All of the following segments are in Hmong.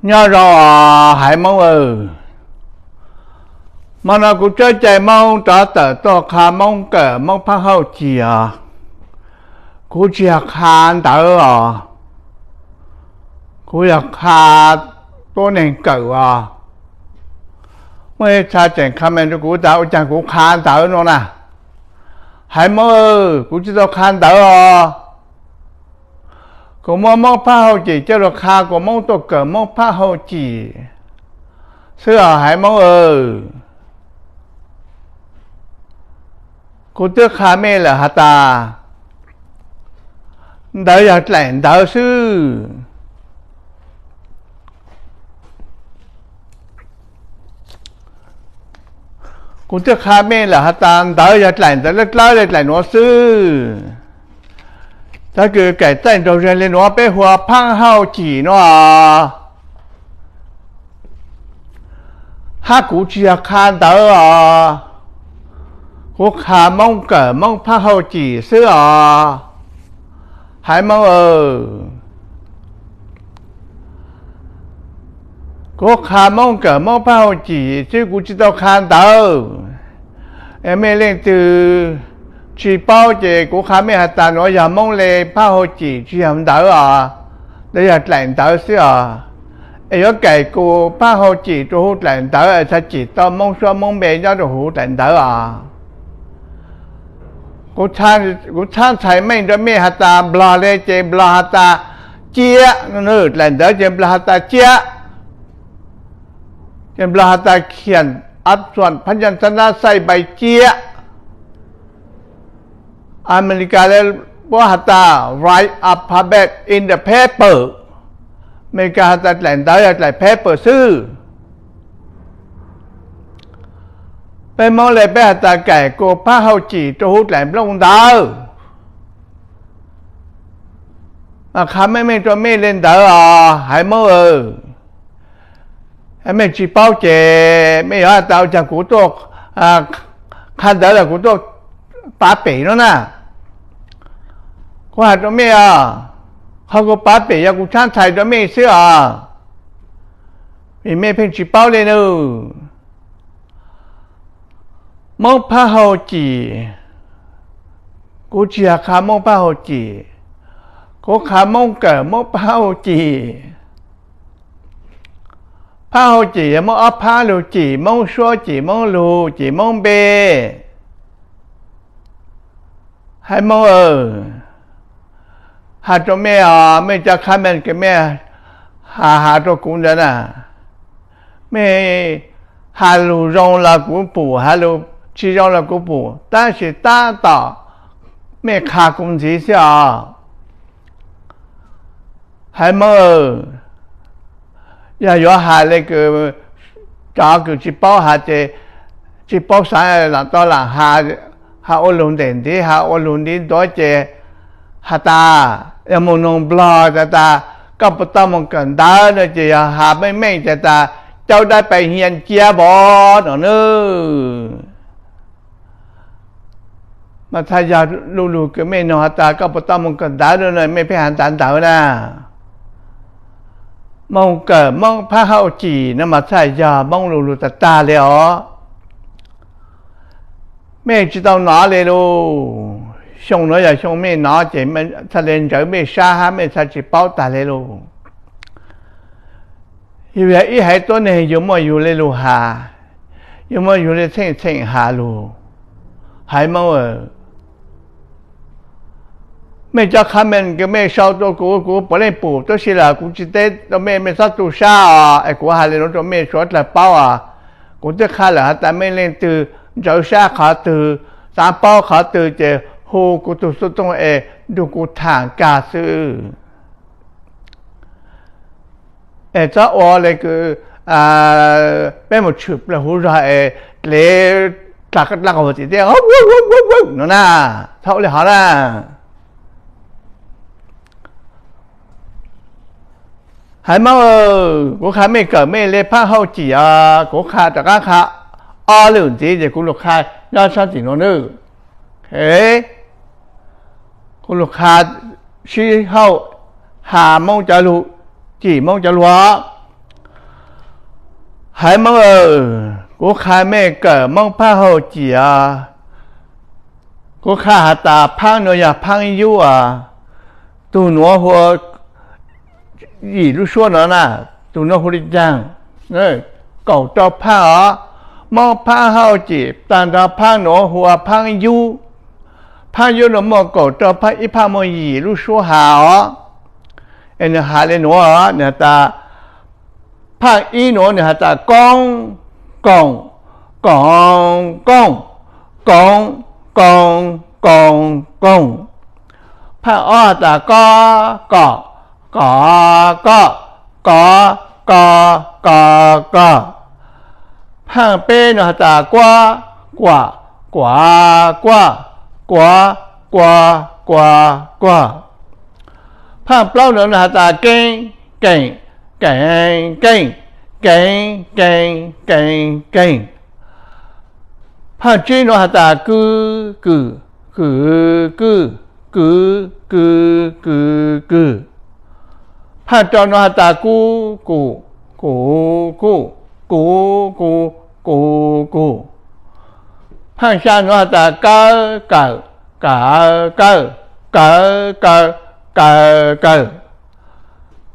Nyob zoo os haiv Moob aw, hmo no kuv tsab cai Moob rov tawm tuaj qha Moob kawm Moob phab hauj cim os. Kuv tsis yog qha ntawv os, kuv yog qha tuab neeg kawm os. Muaj ib txha tseem comment rau kuv tas ua caag kuv qha ntawv no na. Haiv Moob aw, kuv tsis tau qha ntawv os. Kuv muab Moob phab hauj cim coj lug qha kuas Moob tuaj kawm Moob phab hauj cim xwb os haiv Moob aw. Kuv twb qha mej lawm has tas, ntawv yog dlaim ntawv xwb. Kuv twb qha mej lawm has tas ntawv yog dlaim ntawv dlawb dlawb le dlaim nuav xwb. Txawv kws kaim txaij nraug zeeg le nuav peb hu ua phab hauj cim no. Hab kuv tsis yog qha ntawv os, kuv qha Moob kawm Moob phab hauj cim xwb os haiv Moob aw. Kuv qha Moob kawm Moob phab hauj cim xwb, kuv tsis tau qha ntawv. Es mej leej twg tsis paub ces kuv qha mej has tas nuav yog Moob le phab hauj cim tsis yog ntawv os, ntawd yog dlaim ntawv xwb os. Es yuav kaim kuas phab hauj cim rua huv dlaim ntawv es txhaj cim tau Moob suab Moob npe nyob rua huv dlaim ntawv os. Kuv txhab ntxhais meej rua mej has tas Nplog le ces Nplog has tas ciab, dlaim ntawv ces Nplog has tas ciab, ces Nplog has tas khiam, ab xuam phab ncaaj xab nab xaij npai ciab. Amelikas le puab has tas write alphabet in the paper. Amelikas has tas dlaim ntawv yog dlaim paper xwb. Peb Moob le peb has tas kaim kuas phab hauj cim rua huv dlaim nplooj ntawv. Mas qha meej meej rua mej le ntawd os haiv Moob aw. Mej tsis paub ces mej yuav has tas ua caag kuv tuaj qha ntawv los kuv tuaj pav pem no na. Kuv has rua mej os, qhov kuv pav pem yog kuv txhab ntxhais rua mej xwb os, vim mej pheej tsis paub le nub. Moob phab hauj cim, kuv tsis yog qha Moob phab hauj cim, kuv qha Moob kawm Moob phab hauj cim. Phab hauj cim yog muab ob phab lug cim, Moob suab cim, Moob lug cim, Moob npe. Haiv Moob aw, has rua mej os, mej cov comment kws mej has has rua kuv ntawd na, mej has lug zoo los kuv pum, has lug tsis zoo los kuv pum, tab sis tab tom mej qha kuv ntxiv xwb os. Haiv Moob aw, yog yuav has le kws cov kws tsis paub has ces tsis paub xaav lam tau lam has, has ua lug ntej ntxiv, has ua lug ntiv ntuav ces has tas, yog moog noog Nplog tas tas koj puas tau moog kawm ntawv no ces yog has meej meej ces tas cauv dab pais hias cia npov no nub. Mas txhaj yog lu lug kws mej noog has tas koj puas tau moog kawm ntawv no, mej pheej has ntawv ntawv na. Moog kawm Moob phab hauj cim no mas txhaj yog Moob lu lug tag tag le os. Mej tsis tau nov le lug. Xyoo nuav yog xyoo mej nov ces txhaj le ntsawv mej sab hab mej txhaj tsis paub tag le lug. Yug yog ib haiv tuab neeg yug muaj yug le lug has, yug muaj yug le txheej txheem has lug. Haiv Moob aw, mej cov comment kws mej sau rua kuv, kuv puav leej pum, tab sis los kuv tsis teb rua mej, mej txhob tu sab os, es kuv has le nuav rua mej suav dlawg paub os. Kuv twb qha lawm has tas mej leej twg ntsawv sab qhov twg, xaav paub qhov twg ces hu kuv tug xov tooj es nrug kuv tham kag xwb. Es txhob ua le kws peb mus tshwm plaws huv zog es dlev dlaa qaum txiv teb no na, txhob ua le hov na. Haiv Moob aw, kuv qha mej kawm mej le phab hauj cim os, kuv qha rov qab qha ob lwm ntxiv ces kuv lug qha nyob sab tim nuav nub. Kuv lug qha sib hauj has Moob cov lug, cim Moob cov lug os. Haiv Moob aw, kuv qha mej kawm Moob Phaab Hauj Cim os. Kuv qha has tas Phaab nuav yog Phaab Yub os. Tug nuav hu ua, yim lub suab no na, tug nuav hu le caag? Kaum rau phaaj os. Moob Phaab Hauj Cim taag nrho phaab nuav hu ua Phaab Yub. Phaab Yub nuav muaj kaum rau phaaj, ib phaaj muaj yim lub suab has os. Es nwg has le nuav, nwg has tas, phaaj ib nuav nwg has tas koob, koom, koom, kooj, koov, koos, koos, koog. Phaaj ob has tas kob, kom, kov, koj, kov, ko, kos, kog. Phaaj peb nuav has tas kuab, kuam, kuav, kuaj, kuav, kua, kuag, kuag. Phaaj plaub nuav has tas keeb, keem, keev, keej, keev, keev, keev, keeg. Phaaj tsib nuav has tas kw, kwm, kwv, kwj, kwv, kw, kwv, kwg. Phaaj rau nuav has tas ku, kum, kuv, kuj, kuv, ku, kuv, kug. Phaaj xyaa nuav has tas kawb, kawm, kav, kawj, kawv, kaw, kaw, kawg.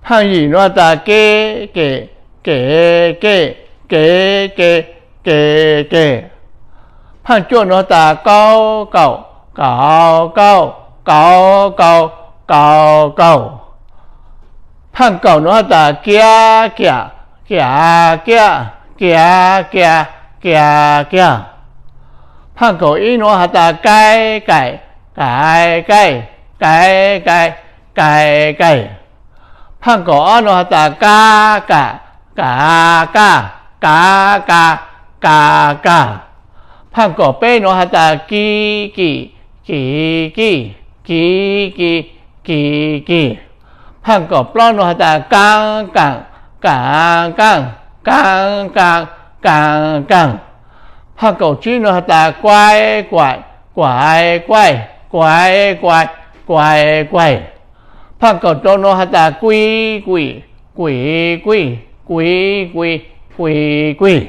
Phaaj yim nuav has tas keb, kem, kev, kej, kev, ke, ke, keg. Phaaj cuaj nuav has tas kaub, kaum, kauv, kauj, kauv, kaus, kauv, kaug. Phaaj kaum nuav has tas kiab, kiam, kiav, kiaj, kiav, kiag, kiav, kiag. Phaaj kaum ib nuav has tas kaib, kaim, kaiv, kaij, kaiv, kaim, kaiv, kaim. Phaaj kaum ob nuav has tas kab, kam, kav, kaj, kav, kav, kav, kav. Phaaj kaum peb nuav has tas ki, kim, kiv, kij, kiv, kiv, kiv, kig. Phaaj kaum plaub nuav has tas kaab, kaam, kav, kaaj, kav, kav, kav, kaag. Phaaj kaum tsib nuav has tas kuaib, kuaim, kuav, kuaij, kuav, kuav, kuav, kuaig. Phaaj kaum rau nuav has tas kuib, kuim, kuiv, kuij, kuiv, kuiv, kuiv, kuig.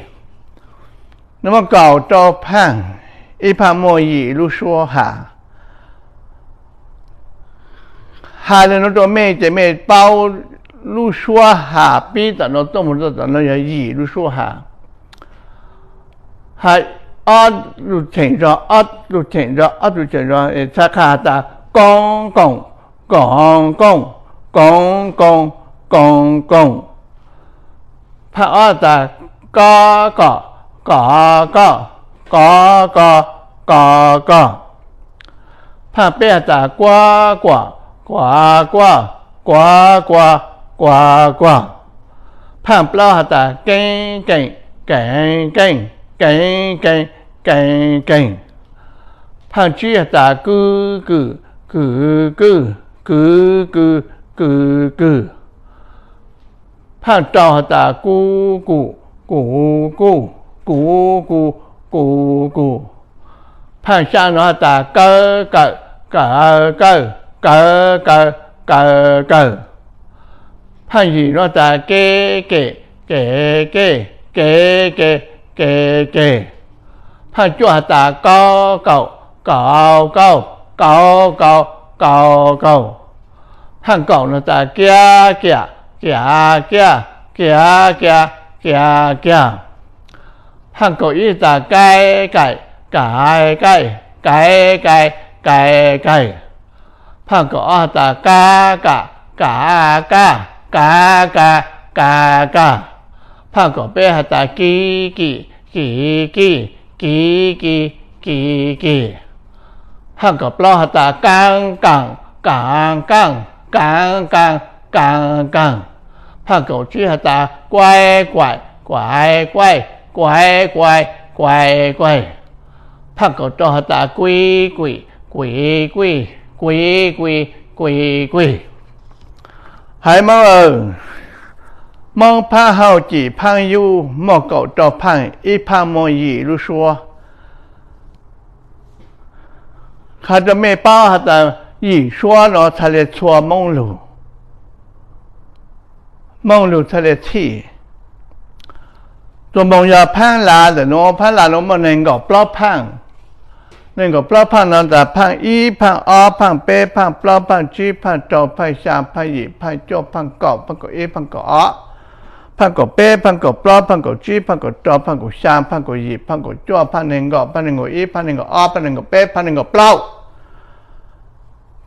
Nuav muaj kaum rau phaaj, ib phaaj muaj yim lub suab has. Has le nuav rau mej ces mej paub lub suab has pib tom nuav tuaj moog rau tom nuav yog yim lub suab has. Has ob lug cheem zog, ob lug cheem zog, ob lug cheem zog, txhaj qha has tas koob, koom, koov, kooj, koov, koos, koov, koog. Phaaj ob tas kob, kom, kov, koj, kov, ko, kov, kog. Phaaj peb has tas kuab, kuam, kuav, kuaj, kuav, kuag, kuav, kuag. Phaaj plaub has tas keeb, keem, keev, keej, keev, keej, keev, keeg. Phaaj tsib has tas kwb, kwm, kwv, kwj, kwv, kwv, kwv, kwg. Phaaj rau has tas kub, kum, kuv, kuj, kuv, kuv, kuv, kug. Phaaj xyaa nuav has tas kawb, kawm, kav, kawj, kawv, kaw, kaw, kawg. Phaaj yim nuav has tas keb, kem, kev, kej, kev, ke, kev, keg. Phaaj cuaj has tas kaub, kaum, kauv, kauj, kauv, kauj, kauj, kauj. Phaaj kaum nuav has tas kiab, kiam, kiav, kiaj, kiav, kiag, kiav, kiag. Phaaj kaum ib tas kaib, kaim, kaiv, kaij, kaiv, kaij, kaiv, kaig. Phaaj kaum ob has tas kab, kam, kav, kaj, kav, kav, kav, kag. Phaaj kaum peb has tas kib, kim, kiv, kij, kiv, kiv, kiv, kig. Phaaj kaum plaub has tas kaab, kaam, kaav, kaaj, kaav, kaaj, kaav, kaag. Phaaj kaum tsib has tas kuaib, kuaim, kuav, kuaij, kuav, kuav, kuav, kuaig. Phaaj kaum rau has tas kuib, kuim, kuiv, kuij, kuiv, kuiv, kuig. Haiv Moob aw, Moob Phaab Hauj Cim Phaab Yub muaj kaum rau phaaj, ib phaaj muaj yim lub suab. Qha rau mej paub has tas yim suab no txhaj le txhua Moob lug, Moob lug txhaj le txhij. Tus moos yog phaab las ntawm nuav, phaab las nuav muaj neeg nkaum plaub phaaj. Neeg nkaum plaub phaaj no tas phaaj ib, phaaj ob, phaaj peb, phaaj plaub, phaaj tsib, phaaj rau, phaaj xyaa, phaaj yim, phaaj cuaj, phaaj kaum, phaaj kaum ib, phaaj kaum ob, phaaj kaum peb, phaaj kaum plaub, phaaj kaum tsib, phaaj kaum rau, phaaj kaum xyaa, phaaj kaum yim, phaaj kaum cuaj, phaaj neeg nkaum, phaaj neeg nkaum ib, phaaj neeg nkaum ob, phaaj neeg nkaum peb, phaaj neeg nkaum plaub.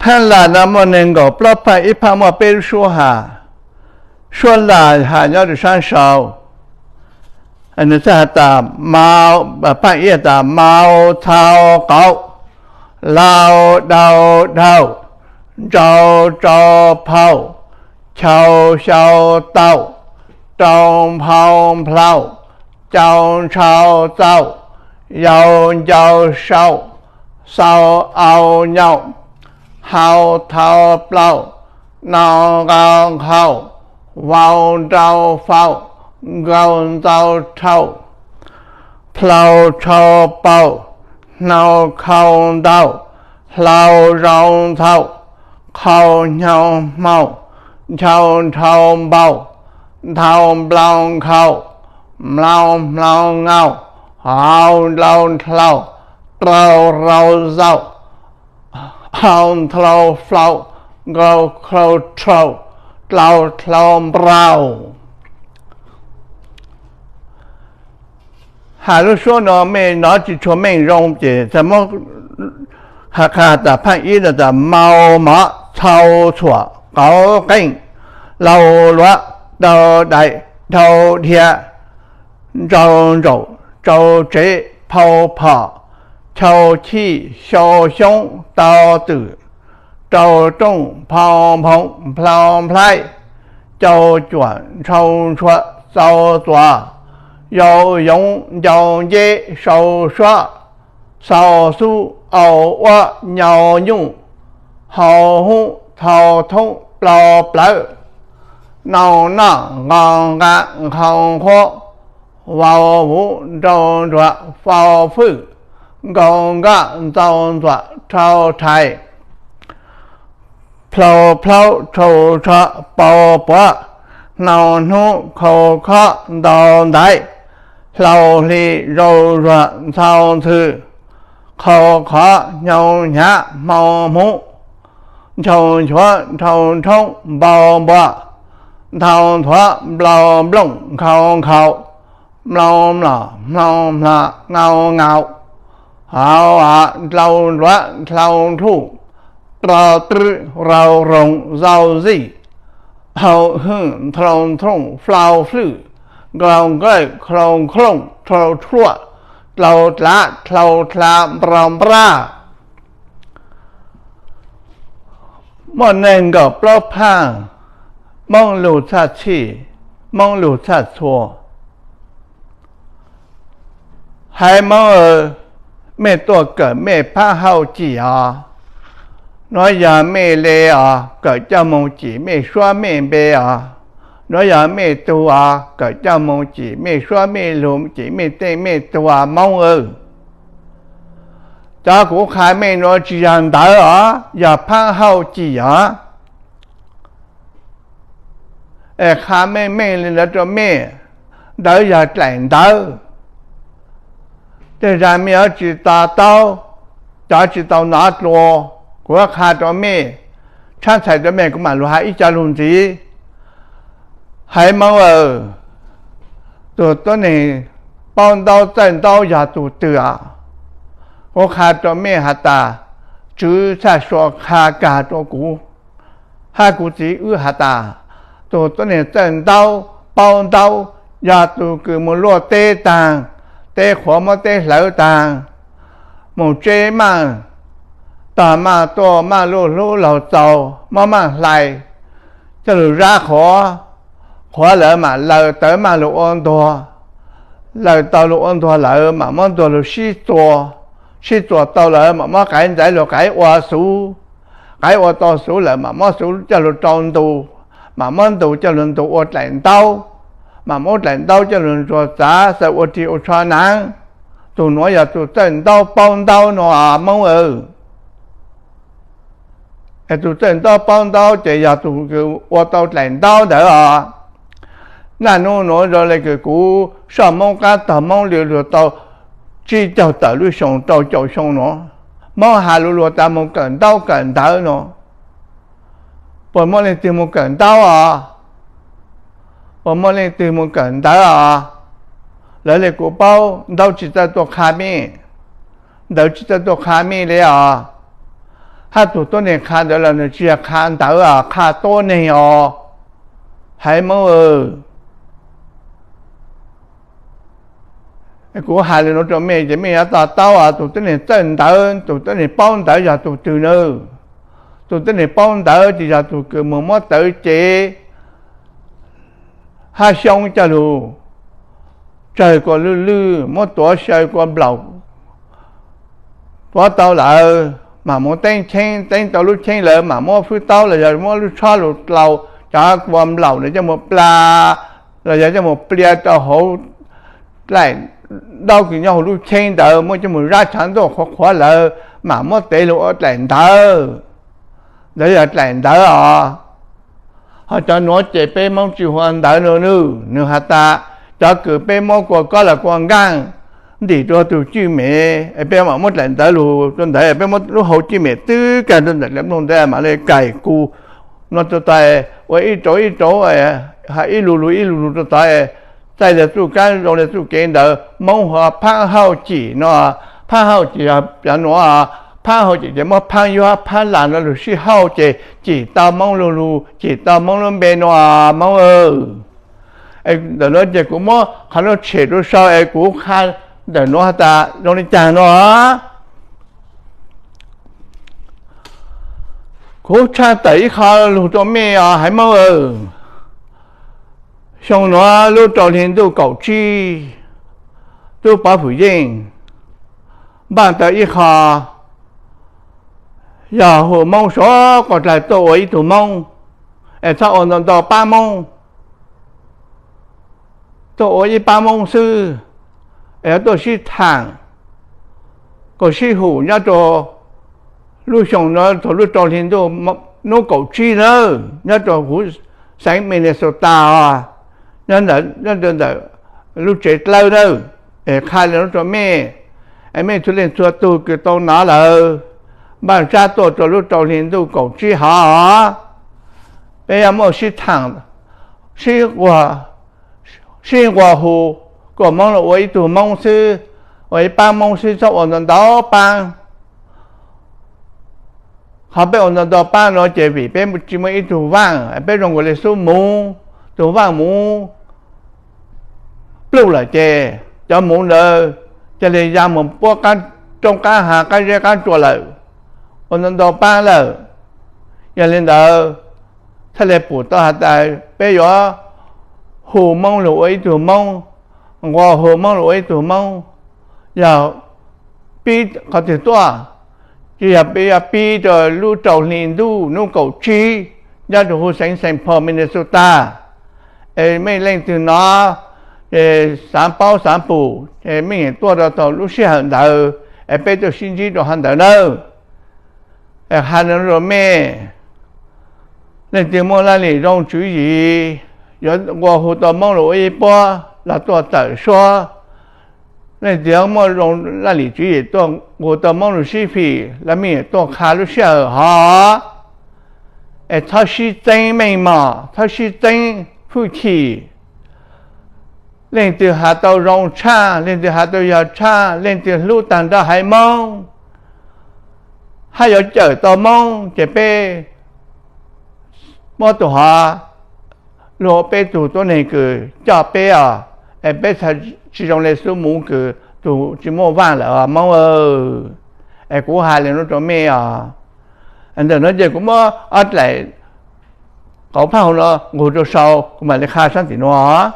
Phaab las no muaj neeg nkaum plaub phaaj, ib phaaj muaj peb lub suab has. Suab las has nyob rua saab sau. Nwg txhaj has tas, phaaj ib tas: Mau txhau qauv, lau dau dhau, ntsau tsau phau, chau xyau tau, rau nphau nplhau, cau ntsau txau, yau ncau sau, xau au nyau, hau thau plau, nau nqau nqhau, vau nrau fau, nkau ntxau rhau, plhau tshau pau, hnau khau ntau, hlau zau ntxhau, qhau hnyau hmau, nchau nrhau npau, nthau nplau nkhau, mlau hmlau ngau, hau ndlau nthlau, rau rau zau, hau nthlau flau, nkau khlau rhau, dlau dlau nprau. Has lub suab no mej nov tsi tshua meej zoo ces txhaj muab has qha tas phaaj ib no tas: Mau mov, txhau txhuam, qauv qeej, lau luav, dau daim, dhau dhia, ntsau ntsaum, tsau tsev, phau phom, chau chij, xyau xyoob, tau twm, rau rooj, phau nphoo, nplhau nplhaib, cau cuam, ntsau ntshua, txau txuas, yau yoov, ncau nceb, sau suab, xau xub, au uab, nyau nyuj, hau hub, thau thoob, plau plawv, nau noj, nqau nqa, nqhau nqhuab, vau vuv, nrau nruas, fau fwj, nkau nkaj, ntxau ntxuam, rhau rhais, plhau plhaub, rhau rho, pau puav, hnau hnub, khau khob, ntau ntaiv, hlau hli, zau zuag, ntxhau ntxhw, qhau qhov, hnyau hnyav, hmau hmuv, nchau nchuav, nrhau nrhoob, npau npua, nthau nthuav, nplau nplooj, nkhau nkhaus, mlau mlom, hmlau mhlo, ngau ngaus, hau av, ndlau ndluav, nthlau nthluj, rau twb, rau roos, zau zij, hau hwj, nthlau nthrooj, flau flwj, nklau nklawj, nkhlau nkhlooj, rhau rhuaj, dlau dlav, dlau dla, nprau npraj. Muaj neeg nkaum plaub phaaj, Moob lug txhaj txhij, Moob lug txhaj txhua. Haiv Moob aw, mej tuaj kawm mej phaab hauj cim os. Nuav yog mej le os, kawm coj moog cim mej suab mej npe os. Nuav yog mej tug os, kawm coj moog cim mej suab mej lug, cim mej tej mej tug os Moob aw. Cov kuv qha mej nuav tsis yog ntawv os, yog phaab hauj cim os. Es qha meej meej li ntawd rua mej, ntawd yog dlaim ntawv. Tej zag mej yuav tsis to taub, cov tsis tau nov dlua, kuv qha rua mej, tshaab txhais rua mej kuv mam lug has ib co lug ntxiv. Haiv Moob aw, tug tuab neeg paub ntaub txawj ntaub yog tug twg os? Kuv qha rua mej has tas, Tswv txhaj sua qha kag rua kuv hab kuv txiv wb has tas, tug tuab neeg txawj ntaub paub ntaub yog tug kws moog luaj teb taag, teb qhuav muab teb hlawv taag, moog tseb maaj, tog maaj tuaj maaj luj hlub laug txaus, muab maaj hlais coj lug zab qhuav, qhuav lawm mam lawm tawv maaj lug ua ntuag, lawm tau lug ua ntuag lawm mam muab ntuag lug sib txuas, sib txuas tau lawm mam muab qaiv ntxaiv lug qaiv ua xuv, qaiv ua tau xuv lawm mam muab xuv coj lug rau ntus, mam muab ntus coj lug ntus ua dlaim ntaub, mam muab dlaim ntaub coj lug ntsuag txav xaws ua rig ua tsho naav. Tug nuav yog tug txawj ntaub paub ntaub nuav Moob aw. Es tug txawj ntaub paub ntaub ces yog tug kws ua tau dlaim ntaub ntawd os. Naj nub nuav zoo le kws kuv soj Moob qaab tog Moob li luag tau tsib caug tawm lub xyoo rau caum xyoo nuav, Moob has lug luag tas moog kawm ntaub kawm ntawv nuav, puas muaj leej twg moog kawm ntaub os? Puas muaj leej twg moog kawm ntawv os? Lawv le kuv paub ntaub tsi txawj tuaj qha mej, ntawv tsi txawj tuaj qha mej le os. Hab tug tuab neeg qha ntawv los nwg tsi yog qha ntawv os, qha tuab neeg os, haiv Moob. Kuv has le nuav rua mej ces mej yuav to taub os, tug tuab neeg txawj ntawv, tug tuab neeg paub ntawv yog tug twg nawb? Tug tuab neeg paub ntawv ces yog tug kws moog muab tawv cev hab xyoob coj lug tsawg kua lwj lwj, muab tuav xyaw kua nplaum, tuav tau lawm mam moog teeb cheeb, teeb tau lub cheeb lawm mam muab fwb taub los yog muab lub tshob lug dlau cov kua nplaum ntawd coj moog pla, los yog coj moog plia rau hauv dlaim daub kws nyob huv lub cheeb ntawd, muab coj moog zab tshav ntuj qhuav qhuav lawm mam muab tev lug ua dlaim ntawv. Ntawd yog dlaim ntawv os. Ho cov nuav ces peb Moob tsi hu ua ntawv nawb, nwg has tas cov kws peb muab kua kob los kua nkaaj ntim rua tug cwj mem es peb mam muab dlaim ntawv lug rua ntawd, peb muab lub hau cwj mem twb kag rua ntawm dlaim nplooj ntawd mam le kais ku no rua taag, ua ib rau ib rau, ib lug lug ib lug lug rua taag, txaij le txuj kaab zoo le txuj kev ntawd. Moob hu ua phaab hauj cim no, phaab hauj cim yog cov nuav, phaab hauj cim ces muab phaab yuav phaab las no lug sib hauj ces cim tau Moob lug lug, cim tau Moob lub npe no Moob. Ntawm nuav ces kuv muab qhov nuav tshem rua sau es kuv qha ntawm nuav has tas zoo le caag no. Kuv tshaj tawm ib qho lug rua mej os haiv Moob. Xyoo nuav lub rau hli ntuj kaum tsib, tub Pov Fwm Yeej npaaj tau ib qho, yog hu Moob suav quas dlaig tuaj ua ib tug Moob, es txhob ua ntau ntau paab Moob, tuaj ua ib paab Moob xwb, es tuaj sib thaam, kuas sib hum nyob rua lub xyoo nuav thaum lub rau hli ntuj nub kaum tsib nawb, nyob rua huv xeev Minnesota os, nyob ntawm lub tsev dlawb nawb. Es qha le nuav rua mej, es mej txhua leej txhua tug kws tau nov lawm, npaaj sab tuaj rua lub rau hli ntuj kaum tsib hov, peb yuav muaj sib thaam, sib nqua hu, kuas Moob los ua ib tug Moob xwb, ua ib paab Moob xwb, txhob ua ntau ntau paab. Qhov peb ua ntau ntau paab nuav ces vim peb tsi muaj ib tug vaaj, peb zoo nkaus le xub muv, tug vaaj muv pluj lawm ces cov muv ntawd ca le ya mus puab roob qaab hav qaab zeb qaab tsua lawm, ua ntau ntau paab lawm. Yog le ntawd, txhaj le pum tau has tas peb yuav hu Moob lug ua ib tug Moob, nqua hu Moob lug ua ib tug Moob, yog pib qhov twg tuaj, ces yog peb yuav pib rua lub rau hli ntuj nub kaum tsib nyob rua huv xeev Saint Paul, Minnesota. Es mej leej twg nov, es xaav paub xaav pum, es mej tuaj rua thaum lub sij hawm ntawd, es peb tuaj sib ntsib rua hov ntawd nawb. Es has le nuav rua mej, leej twg muaj laj lim zoo tswv yim, yuav nqua hu tau Moob lug ua ib puab los tuaj tawm suab. Leej twg muaj zoo laj lim tswv yim tuaj nqua hu tau Moob lug sib fim los mej tuaj qha lub sij hawm hov. Es txhob sib txeeb meej mom, txhob sib txeeb hwj chim. Leej twg has tau zoo tshaj, leej twg has tau yog tshaj, leej twg hlub taag nrho haiv Moob, hab yuav cawm tau Moob ces peb muab tug hov lug ua peb tug tuab neeg kws coj peb os. Es peb txhaj tsi zoo le xub muv kws tug tsi muaj vaaj lawm os Moob. Es kuv has le nuav rua mej os. Ntawm nuav ces kuv muab ob dlaim qauv phaab hau no nqug rua sau, kuv mam le qha saab tim nuav.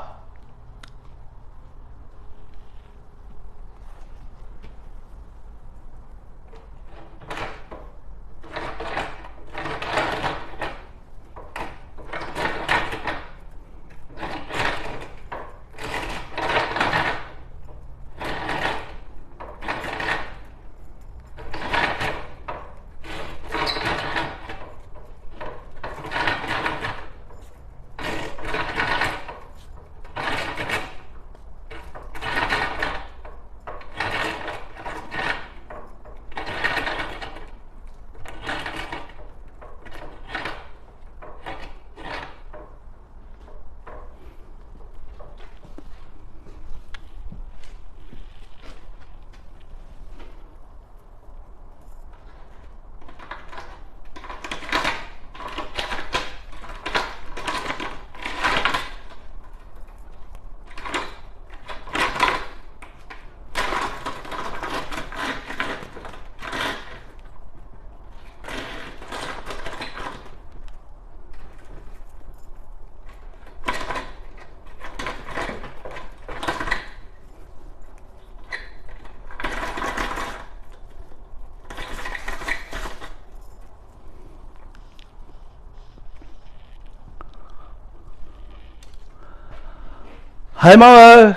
Hais Hmoob,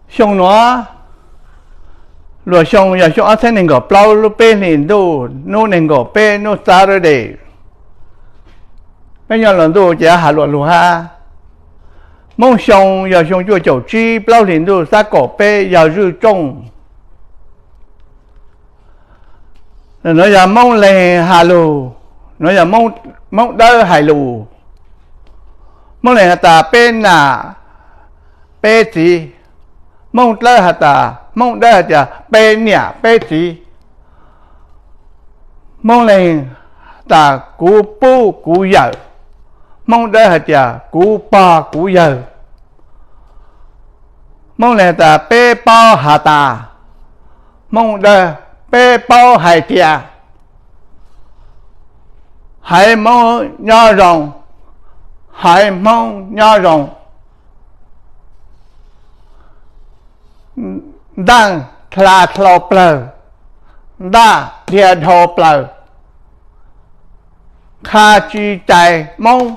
xyoo nuav, luas xyoo yog xyoo ob txhiab neeg nkaum plaub lub peb hlis ntuj, hnub neeg nkaum peb, hnub Saturday. Peb nyob luas ntuj ces has luas lug hab. Hmoob xyoo yog xyoo cuaj caum tsib plaub hlis ntuj xab kaum peb yog zwj tsooj. Nuav yog Hmoob Leeg has lug, nuav yog Hmoob Dawb hais lus. Hmoob Leeg has tas peb nam peb txiv. Hmoob Dawb has tas, Hmoob Dawb has tas peb niam peb txiv. Hmoob Leeg tas kuv pub kuv yawm. Hmoob Dawb hais tias kuv pog kuv yawg. Hmoob Leeg tas peb paub has tas. Hmoob Dawb, peb paub hais tias. Haiv Hmoob nyob zoo, haiv Hmoob nyob zoo. Ntaaj dlha dlhau plawg, ntaj dhia dhau plawg. Qha tsis cais Hmoob,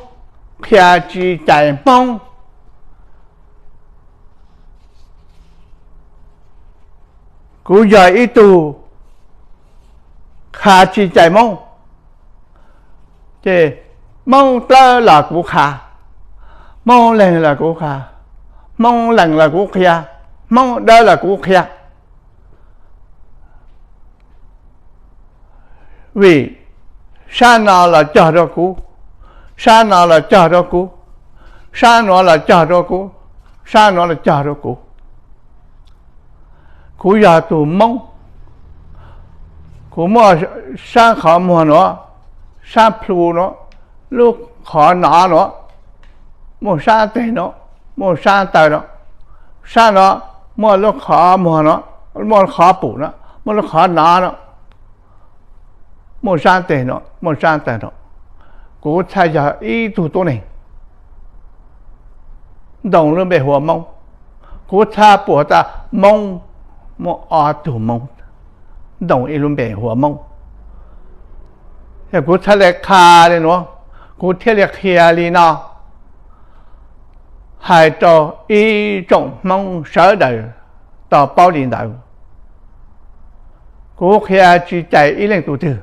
qhia tsis cais Hmoob. Kuv yog ib tug qha tsis cais Hmoob, ces Hmoob Dawb los kuv qha, Hmoob Leeg los kuv qha, Hmoob Lees los kuv qhia, Hmoob Dawb los kuv qhia. Vim sab no los cog rau kuv, sab no los cog rau kuv, sab nuav los cog rau kuv, sab nuav los cog rau kuv. Kuv yog tug Hmoob, kuv muaj sab qhov muag nuav, sab plhu nuav, lub qhov nov nuav, muaj sab teg nuav, muaj sab taw nuav, sab nuav, muaj lub qhov muag nuav, muaj lub qhov pum nuav, muaj lub qhov nov nuav, muaj sab teg nuav, muaj sab taw nuav. Kuv txhaj yog ib tug tuab neeg ntoo lub npe hu ua Hmoob. Kuv txhaj puas tas Hmoob muaj ob tug Hmoob ntoo ib lub npe hu ua Hmoob. Yog kuv txhaj le qha le nuav, kuv thiaj li qhia li no hais rau ib tsoom Hmoob sawv daws tau paub li ntawd. Kuv qhia tsis cais ib leej tug twg,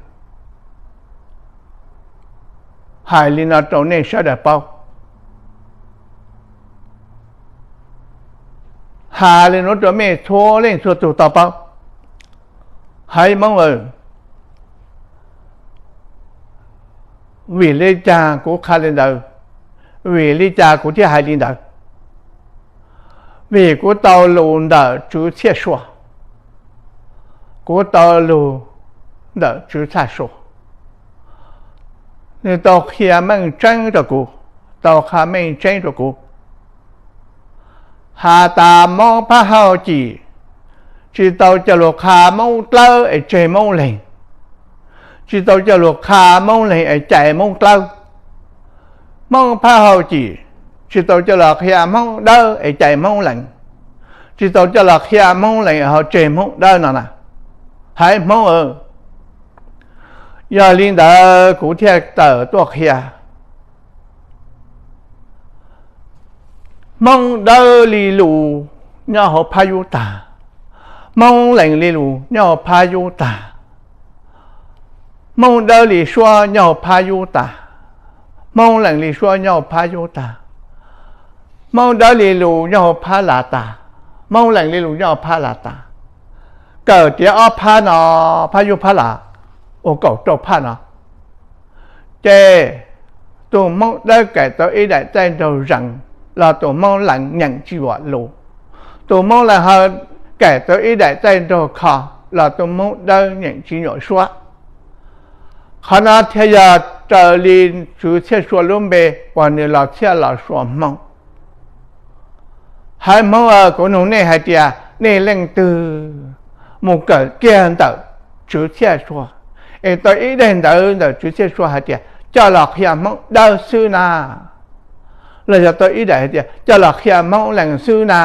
hais li no rau nej sawv daws paub. Has li nuav rau mej txhua leej txhua tug tau paub. Haiv Hmoob aw, vim li cas kuv qha li ntawd? Vim li cas kuv thiaj hais li ntawd? Vim kuv tau lus ntawm Tswv Txhiaj Sua, kuv tau lus ntawm Tswv Txhiaj Sua, nws tau qhia meej tseeb rau kuv, tau qha meej tseeb rau kuv. Has tas Hmoob Phab Hauj Cim tsis tau coj lug qha Hmoob Dlawb es tseg Hmoob Leeg, tsis tau coj lug qha Hmoob Leeg es cais Hmoob Dlawb. Hmoob Phab Hauj Cim tsis tau coj los qhia Hmoob Dawb es cais Hmoob Lees, tsis tau coj los qhia Hmoob Lees es ho tseg Hmoob Dawb no na. Haiv Hmoob aw, yog li ntawd kuv thiaj tawm tuaj qhia. Hmoob Dawb li lus nyob hauv Phab Yub Tag, Hmoob Lees li lus nyob hauv Phab Yub Tag, Hmoob Dawb li suab nyob hauv Phab Yub Tag, Hmoob Lees li suab nyob hauv Phab Yub Tag, Hmoob Dawb li lus nyob hauv Phab Las Tag, Hmoob Lees li lus nyob hauv Phab Las Tag. Kawm tiav ob phab no, Phab Yub Phab Las, ua kaum rau phab no, ces tus Hmoob Dawb kawm tau ib daim txaij nraug zees los tus Hmoob Lees nyeem tsis yuam lus, tus Hmoob Lees ho kawm tau ib daim txaij nraug kho los tus Hmoob Dawb nyeem tsis nyuam suab. Qhov no thiaj yog raws li Tswv Txhiaj Sua lub npe uas nws los txhiaj los suav Hmoob. Haiv Hmoob aw, kuv nug nej hais tias nej leej twg mus kawm kiag ntawm Tswv Txhiaj Sua es tau ib daim ntawv ntawm Tswv Txhiaj Sua hais tias coj los qhia Hmoob Dawb xwb na, los yog tau ib daim hais tias coj los qhia Hmoob Lees xwb na?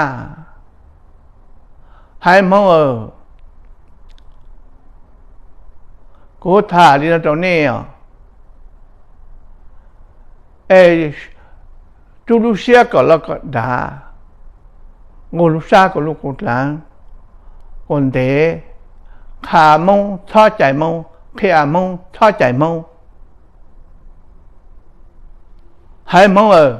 Haiv Hmoob aw, kuv tham li no rau nej os, es rub lub siab kom loj kom dav, nqug lub sab kom luj kom dlav, ua ntev, qha Hmoob txhob cais Hmoob, qhia Hmoob txhob cais Hmoob. Haiv Hmoob aw,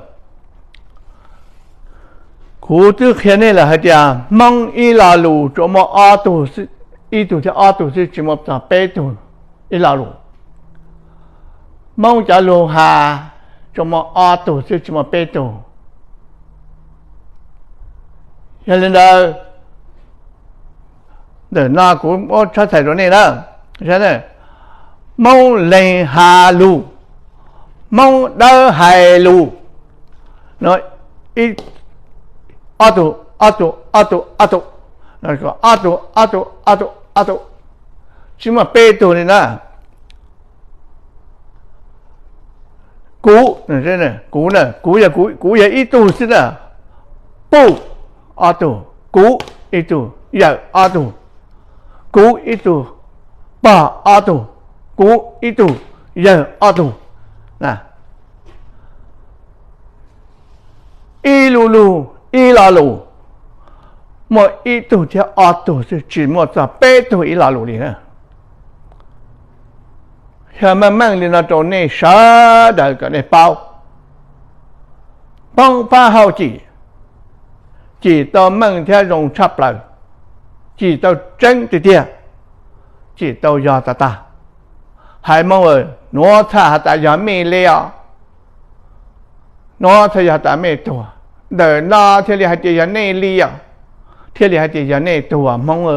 kuv twb qhia nej lawm hais tias Hmoob ib lo lus tsuas muaj ob tug, ib tug thiab ob tug xwb, tsis muaj txog peb tug ib lo lus. Hmoob cov lus has tsuas muaj ob tug xwb, tsis muaj peb tug. Yog li ntawd, ntawm no kuv muab tshab txhais rau nej na. Hmoob Leeg has lus, Hmoob Dawb hais lus, ob tug, ob tug, ob tug, ob tug, ob tug, ob tug, ob tug, ob tug, tsis muaj peb tug li na. Kuv, kuv, kuv yog, kuv yog ib tug xwb na. Puj, ob tug, kuv ib tug, yawm ob tug, kuv ib tug, pog ob tug, kuv ib tug, yawg ob tug. Ib lu lug ib lo lus, muaj ib tug thiab ob tug xwb, tsis muaj txog peb tug ib lo lus li na. Yog meej meej li no rau nej sawv daws kom nej paub. Hmoob Pab Hauj Cim, cim tau meej thiab zoo tshaj plaws, cim tau tseeb tiag tiag, cim tau yog tag tag. Haiv Hmoob, nuav txhaj has tas yog mej li os. Nuav txhaj yog tas mej tuag, ntawm no thiaj li hais tias yog nej li os, thiaj li hais tias yog nej tuag Hmoob.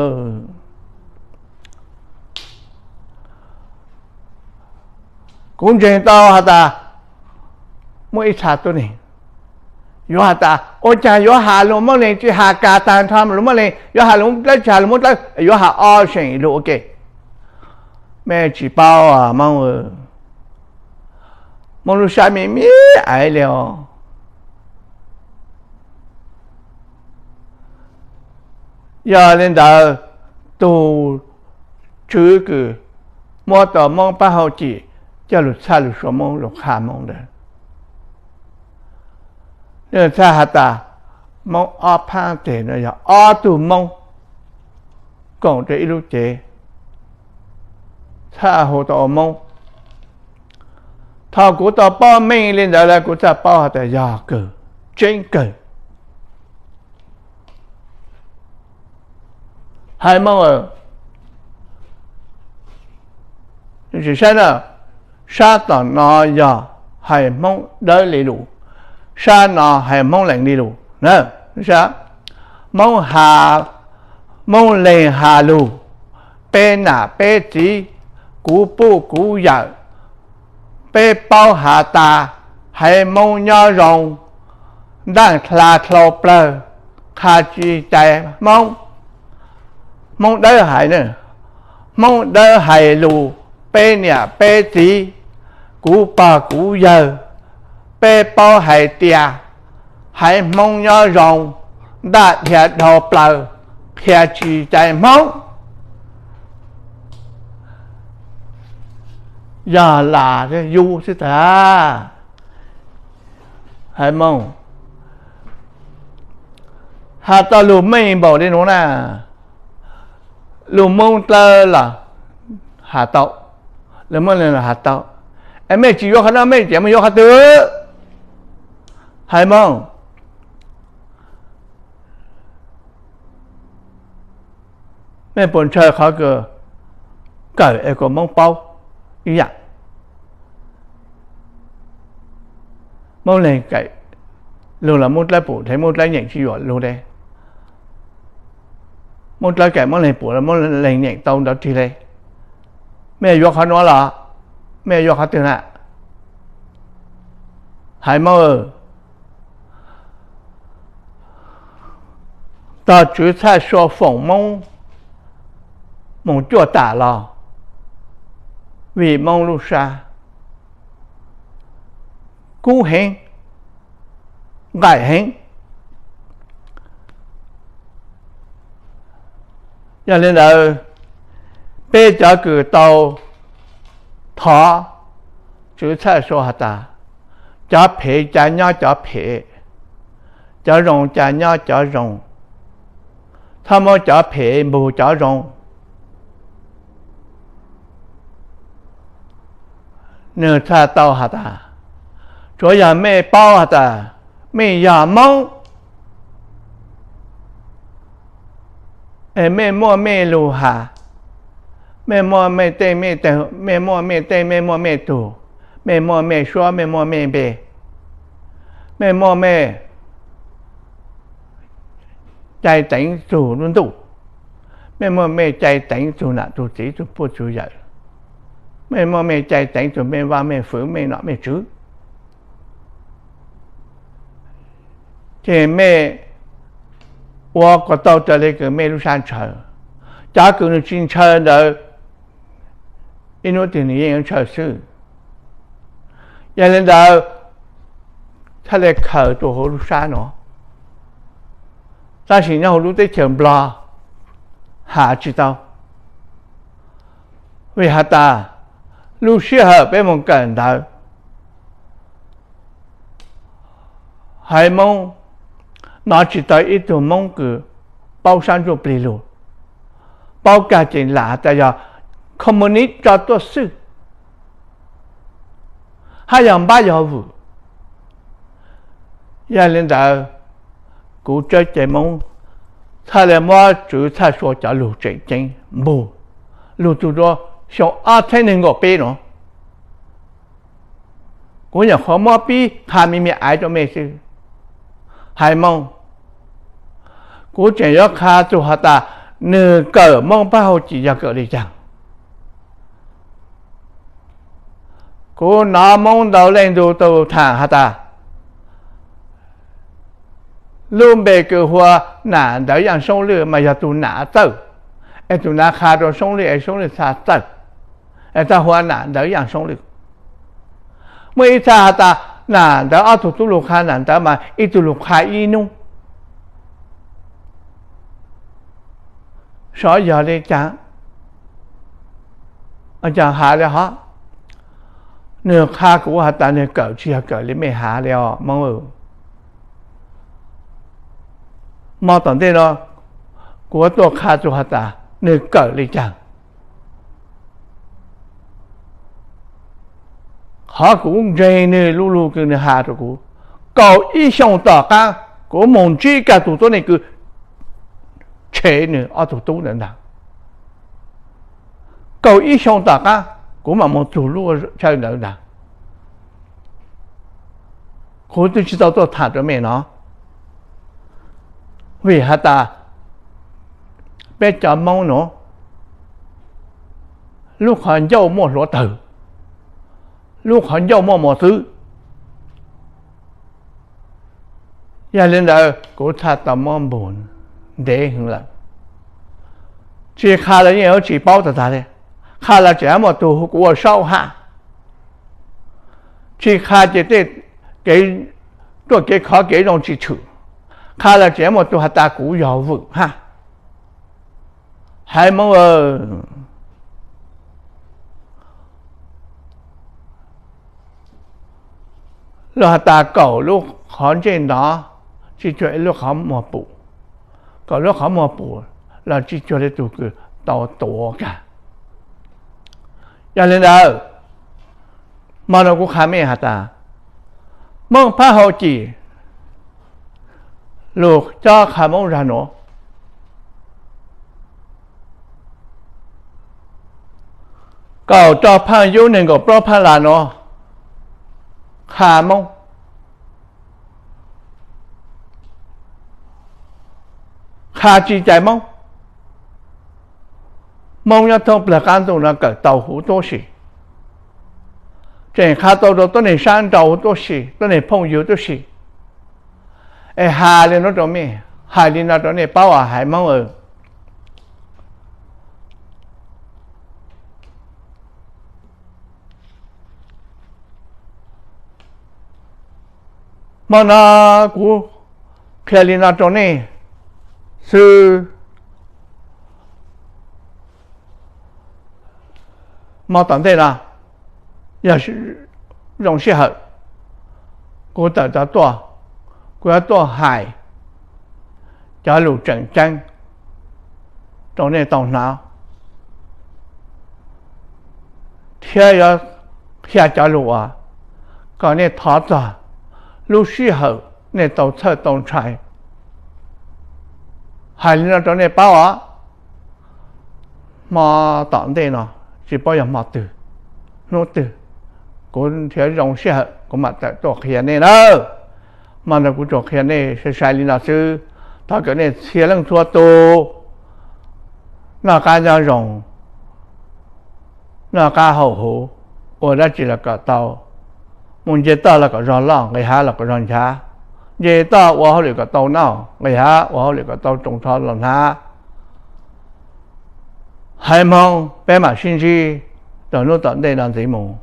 Kuv ntseeg tau has tas muaj ib txha tuab neeg yuav has tas ua caag yuav has lug Moob Leeg tsis has kas taag nrho lug Moob Leeg, yuav has lug Moob Dlawb tsis has lug Moob Dlawb, yuav has ob seem lug ua ke. Mej tsis paub Hmoob, Hmoob lub sab me me aiv li os. Yog li ntawd, tug tswv kws muab tau Hmoob Pab Hauj Cim coj lug txhaj lug suav Moob lug qha Moob ntawd, txhaj has tas Moob ob phaab teg no yog ob tug Moob koom rau ib lub cev, txhaj hu tau ua Moob. Thaus kuv tau paub meej li ntawd lawm kuv txhaj paub has tas yog kawg, tseeb kawg. Haiv Moob, saib na, sab tom no yog hais Hmoob Dawb li lus, sab no hais Hmoob Leeg li lus. Hmoob has, Hmoob Leeg has lus, peb nam peb txiv, kuv puj kuv yawm, peb paub has tas haiv Hmoob nyob zoo, ntaaj dlha dlhau plawg, qha tsis cais Hmoob. Hmoob Dawb hais, Hmoob Dawb hais lus, peb niam peb txiv, kuv pog kuv yawg, peb paub hais tias haiv Hmoob nyob zoo, ntaaj dhia dhau plaws, qhia tsis cais Hmoob. Yog lam yug xwb tag. Haiv Moob, has tau lug meej npaum li nuav na, lug Moob Dlawb los has tau, lug Moob Leeg los has tau, es mej tsis yuav qhov no mej ces mej yuav qhov twg? Haiv Moob, mej puas ntshaw qhov kws kawm es kom Moob paub ib yaam? Moob Leeg kawm lug los Moob Dlawb pum dheev, Moob Dlawb nyeem tsis yuam lug le. Moob Dlawb kawm Moob Leeg pum los Moob Leeg nyeem tau nrov rig le. Mej yuav qhov nuav los mej yuav qhov twg na? Haiv Moob, tog tswv txhaj sua foom Moob moog cuaj tam los vim Moob lub sab kub heev, nqaim heev. Yog li ntawd, peb cov kws tau thov tswv txhaj sua has tas Cov phem cas nyob cov phem, cov zoo cas nyob cov zoo. Txhob muab cov phem npog cov zoo. Nws txhaj tau has tas, tsuav yog mej paub has tas mej yog Moob, es mej muaj mej lug has, mej muaj mej tej mej, mej muaj mej tej, mej muaj mej tug, mej muaj mej suab, mej muaj mej npe, mej muaj mej cai teev txug lub ntuj, mej muaj mej cai teev txug nam txug txiv txug puj txug yawm, mej muaj mej cai teev txug mej vaj mej fwv mej nom mej tswv. Ces mej ua kom tau raws li kws mej lub sab ntshaw. Cov kws nws tsis ntshaw ntawd, ib hnub twg nws yeej yuav ntshaw xwb. Yog li ntawd, txhaj le khaws rua huv lub sab no. Tab sis nyob huv lub teb chaws Nplog has tsis tau, vim has tas lub sij hawm peb moog kawm ntawv, haiv Moob, nov tsis tau ib tug Moob kws paub sab ntsuj plig lug, paub kag ces lam tas yog communist tso tuaj xwb, hab yog npab yog vwm. Yog li ntawd, kuv Tsawb Cai Moob txhaj le muab Tswv Txhaj Sua cov lug tseem ceeb npug lug txug rua xyoo ob txhiab neeg nkaum peb nuav. Kuv nyuam qhuav muab pib qha me me aiv rua mej xwb. Haiv Moob, kuv tseem yuav qha txug has tas nwg kawm Moob Pab Hauv Cim yog kawm le caag. Kuv nov Moob ntau leej ntug tau thaam has tas, lub npe kws hu ua Nam Ntawv Yaaj Soob Lwj mas yog tug nam txawj, es tug nam qha rua Soob Lwj es Soob Lwj txha txawj, es txha hu ua Nam Ntawv Yaaj Soob Lwj. Muaj ib txha has tas Nam Ntawv ob tug tub lug qha Nam Ntawv mas ib tug lug qha ib nub. Xyov yog le caag, has le hov, nwg qha kuv has tas nwg kawm tsis yog kawm le mej has le os Moob. Mo tom ntej no kuv tuaj qha txug has tas nwg kawm le caag. Qhov kuv ntseeg nwg lu lug kws nwg has rua kuv, kaum ib xyoos tom qaab kuv moog ntsib kag tug tuab neeg kws tshev nwg ob tug tub ntawd ntag. Kaum ib xyoos tom qaab kuv mam moog txug lub chaw ntawd ntag. Kuv twb tsis tau tuaj tham rua mej no, vim has tas peb cov Moob nuav lub qhov ncauj muaj hluav tawg, lub qhov ncauj muaj mos txwv. Yog li ntawd kuv txhaj tau muab npug ntev heev lawm. Tsis qha los yeej yuav tsis paub tag tag li, qha los tseem muaj tug hu kuv ua saub hab. Tsis qha ces tej kev ruaj kev khov kev zoo tsis tshwm, qha los tseem muaj tug has tas kuv yog vwm hab. Haiv Moob, luag has tas kaum lub qhov ntsej ntov tsis cuag ib lub qhov muag pum, kaum lub qhov muag pum los tsis cuag li tug kws tau tuav kag. Yog li ntawd, mo no kuv qha mej has tas, Moob Phab Hau Cim lug cob qha Moob zag nuav, kaum rau phaaj yub neeg nkaum plaub phaaj las nuav, qha Moob, qha tsis cais Moob. Moob nyob thoob plawg qaab ntuj no kawm tau huv tuab si, tseem qha tau rau tuab neeg sab nrau huv tuab si, tuab neeg phooj ywg tuab si. Es has li nuav rau mej, hais li no rau nej paub as haiv Moob aw. Mo no kuv qhia li no rau nej xwb. Mo tom ntej no yog zoo sij hawm, Kuv tawm tau tuaj, kuv yuav tuaj hais cov lus tseem ceeb rau nej tau hnov, thiab yuav qhia cov lus uas kom nej thov txog lub sij hawm nej tau txhawj tau ntshai. Hais li no rau nej paub os, hmo tom ntej no tsis paub yog hmo twg, hnub twg, kuv nrhiav zoo sij hawm kuv mam tawm tuaj qhia nej nawb. Hmo ntawd kuv tsuas qhia nej sai sai li no xwb. Thov kom nej txhua leej txhua tus noj qab nyob zoo, noj qab haus huv, ua dab tsi los kom tau, mus nce toj los kom zog loj, nqis hav los kom zog nchav, nce toj ua hauj lwm kom tau noj, nqis hav ua hauj lwm kom tau tsoo tsho los hnav. Haiv Hmoob peb mam sib ntsib rau hnub tom ntej no ntxiv mus.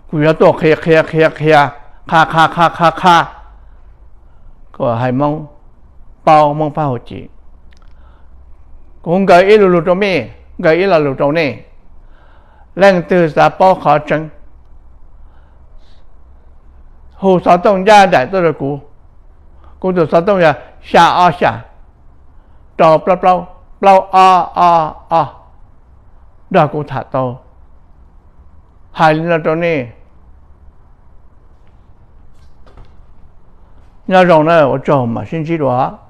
Kuv yuav tuaj qhia qhia qhia qhia, qha qha qha qha qha, kom haiv Hmoob paub, Hmoob pab hauv cim. Kuv nkaw ib lo lus rau mej, nkaw ib lo lus rau nej. Leej twg xav paub qhov tseeb, hu xov tooj ncaj nraim tuaj rau kuv. Kuv tus xov tooj yog xya ob xya rau plaub plaub plaub ob ob ob. Nrog kuv tham tau. Hais li no rau nej, nyob zoo na, ua tsaug, mam sib ntsib dua.